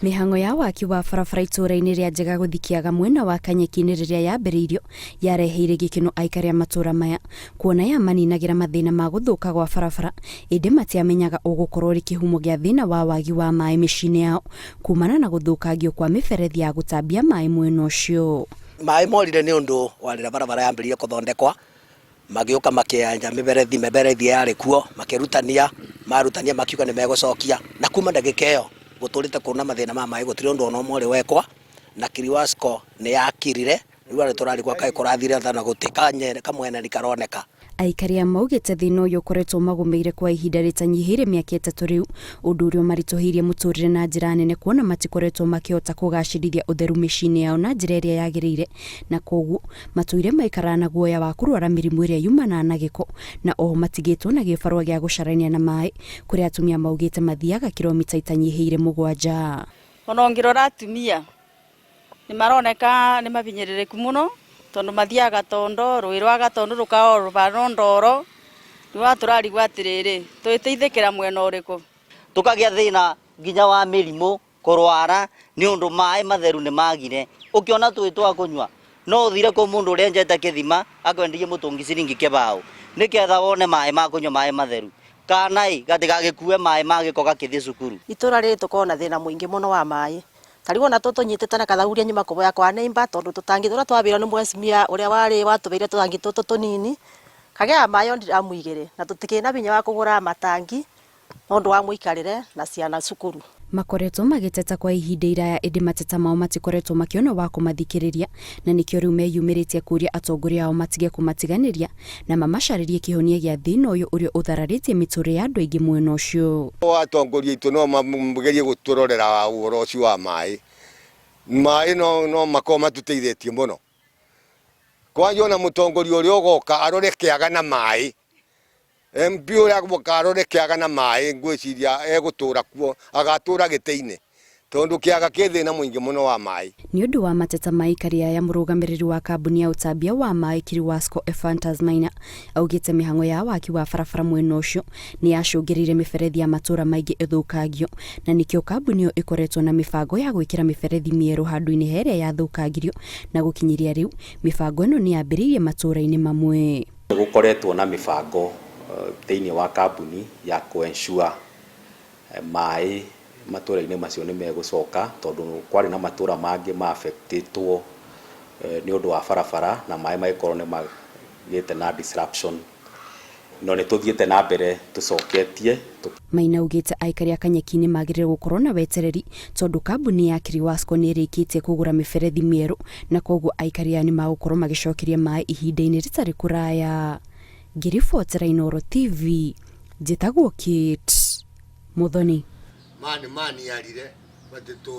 Mĩhang'o ya waki wa barabara itũũra-inĩ rĩa Njega gũthiĩ Kĩaga mwena wa Kanyeki-inĩ rĩrĩa yambĩrĩirio yareheire gĩkeno aikari a matũũra maya kuona yamaninagĩra mathĩna ma gũthũka gwa barabara, ĩndĩ matiamenyaga ũgũkorwo ũrĩ kĩhumo gĩa thĩna wa wagi wa maĩ mĩciĩ-inĩ yao kumana na gũthũkangio kwa mĩberethi ya gũtambia maĩ mwena ũcio. Maĩ morire nĩ ũndũ wa rĩrĩa barabara yambĩrĩirie kũthondekwa, magĩũka makĩenja mĩberethi, mĩberethi yarĩ kuo, makĩrutania, marutania makiuga nĩ megũcokia, na kuma ndagĩka ĩyo gũtũrĩte kũna mathĩna ma maĩ, gũtirĩ ũndũ ona ũmwe ũrĩ wekwa, na Kiriwasco nĩ yakirire, rĩu arĩ tũrarigwo kaĩ kũrathire atĩa na gũtirĩ kamweneni karoneka. Aikari aya maugĩte thĩna ũyũ ũkoretwo ũmagũmĩire kwa ihinda rĩtanyihĩire mĩaka 3 rĩu, ũndũ ũrĩa ũmaritũhĩirie mũtũrĩre na njĩra nene kuona matikoretwo makĩhota kũgacĩrithia ũtheru mĩciĩ-inĩ yao na njĩra ĩrĩa yagĩrĩire, na koguo matũire maikaraga na guoya wa kũrwara mĩrimũ ĩrĩa yumanaga na gĩko, na oho matigĩtwo na gĩbarũa gĩa gũcarania na maĩ, kũrĩa atumia maugĩte mathiaga kiromita itanyihĩire 7. Ona ũngĩrora atumia nĩ maroneka nĩ mabinyĩrĩrĩku mũno tondũ mathiaga Gatondo, rũĩ rwa Gatondo rũkoragwo rũhana ndoro, rĩu tũrarigwo atĩrĩrĩ, twĩteithĩkĩra mwena ũrĩkũ? Tũkagĩa thĩna nginya wa mĩrimũ kũrwara nĩ ũndũ maĩ matheru nĩ magire. Ũkĩona tũĩ twa kũnyua no ũthire kũ mũndũ ũrĩa enjete kĩthima akwenderie mũtũngi ciringi kĩbaũ nĩketha wone maĩ ma kũnyua maĩ matheru, kana ĩ gatigagĩkue maĩ ma gĩko gakĩthiĩ cukuru. Itũra rĩrĩ tũkoragwo na thĩna mũingĩ mũno wa maĩ, ta rĩu ona tũtũnyitĩte na kathaburia nyuma kũboya kwa neighbor tondũ tũtangi tũrĩa twabĩirwo nĩ mheshimiwa ũrĩa warĩ watũbeire tũtangi tũtũ tũnini, kagĩaga maĩ o ndiramu 2 na tũtikĩrĩ na binya wa kũgũra matangi nĩ ũndũ wa mũikarĩre na ciana cukuru. Makoretwo magĩteta kwa ihinda iraya ĩndĩ mateta mao matikoretwo makĩona wa kũmathikĩrĩria, na nĩkĩo rĩu meyumĩrĩtie kũria atongoria ao matige kũmatiganĩria na mamacarĩrie kĩhonia gĩa thĩna ũyũ ũrĩa ũthararĩtie mĩtũrĩre ya andũ aingĩ mwena ũcio. Atongoria aitũ no magerie gũtũrorera ũhoro ũcio wa maĩ, maĩ no makorwo matũteithĩtie mũno. Kwanja ona mũtongoria ũrĩa ũgoka arore kĩaga na maĩ, MP ũrĩa agoka arore kĩaga na maĩ, ngwĩciria egũtũra kuo, agatũra gĩtĩ-inĩ tondũ kĩaga kĩ thĩna mũingĩ mũno wa maĩ. Nĩ ũndũ wa mateta ma aikari aya, mũrũgamĩrĩri wa kambuni ya ũtambia wa maĩ Kiriwasco Ephantus Maina augĩte mĩhang'o ya waki wa barabara mwena ũcio nĩ yacũngĩrĩire mĩberethi ya matũra maingĩ ĩthũkangio, na nĩkĩo kambuni ĩyo ĩkoretwo na mĩbango ya gwĩkĩra mĩberethi mĩerũ handũ-inĩ herĩa yathũkangirio, na gũkinyĩria rĩu mĩbango ĩno nĩ yambĩrĩirie matũra-inĩ mamwe. Gũkoretwo na mĩbango thĩinĩ wa kambuni ya kũ-ensure maĩ matũra-inĩ macio nĩ megũcoka, tondũ kwarĩ na matũra mangĩ ma affectĩtwo nĩ ũndũ wa barabara na maĩ magĩkorwo nĩ magĩte na disruption, no nĩ tũthiĩte na mbere tũcoketie. Maina augĩte aikari a Kanyeki-inĩ magĩrĩire gũkorwo na wetereri tondũ kambuni ya Kiriwasco nĩ ĩrĩkĩtie kũgũra mĩberethi mĩerũ, na koguo aikari aya nĩ magũkorwo magĩcokeria maĩ ihinda-inĩ rĩtarĩ kũraya. Ngĩribotera Inooro TV, njĩtagwo Kate Muthoni. Mani mani yarire batito.